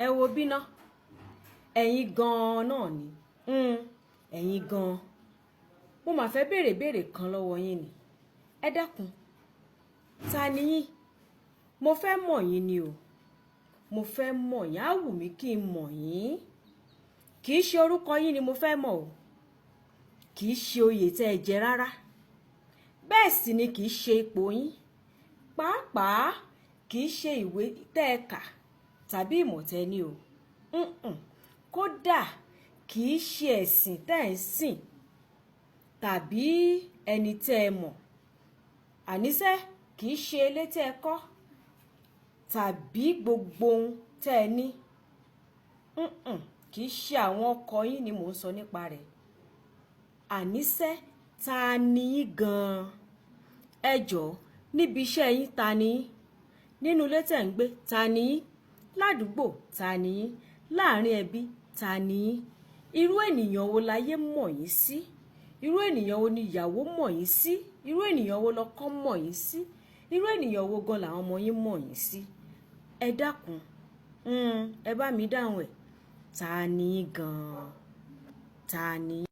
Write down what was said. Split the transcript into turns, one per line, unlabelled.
Ẹ wo bíná, ẹ̀yin gan-an náà ni. Ẹ̀yin gan-an, mo mà fẹ́ béèrè béèrè kan lọ́wọ́ yín ni. Ẹ dákun, ta ni yín? Mo fẹ́ mọ̀ yín ni o. Mo fẹ́ mọ̀ yín, á wù mí kí n mọ̀ yín. Kì í ṣe orúkọ yín ni mo fẹ́ mọ̀ o, kì í ṣe oyè tẹ́ ẹ jẹ rárá, bẹ́ẹ̀ sì ni kì í ṣe ipò yín pàápàá, kì í ṣe ìwé tẹ́ ẹ kà tàbí ìmọ̀ tẹ́ ẹ ní o. Kódà kì í ṣe ẹ̀sìn tẹ́ ẹ ń sìn tàbí ẹni tẹ́ ẹ mọ̀. Àníṣe kì í ṣe ilé tẹ́ ẹ kọ́ tàbí gbogbo ohun tẹ́ ẹ ní. Kì í ṣe àwọn ọkọ yín ni mò ń sọ nípa rẹ̀. Àníṣe, ta ni yín gan-an? Ẹ jọ̀ọ́, níbi iṣẹ́ yín, ta ni yín? Nínú ilé tẹ̀ ń gbé, ta ni yín? Ládùúgbò, ta ni yín? Láàrin ẹbí, ta ni yín? Irú ènìyàn wo láyé mọ̀ yín sí? Irú ènìyàn wo ni ìyàwó mọ̀ yín sí? Irú ènìyàn wo lọkọ mọ̀ yín sí? Irú ènìyàn wo gan làwọn ọmọ yín mọ̀ yín sí? Ẹ dákun, ẹ bá mi dáhùn ẹ̀. Ta ni yín gan-an? Ta ni yín?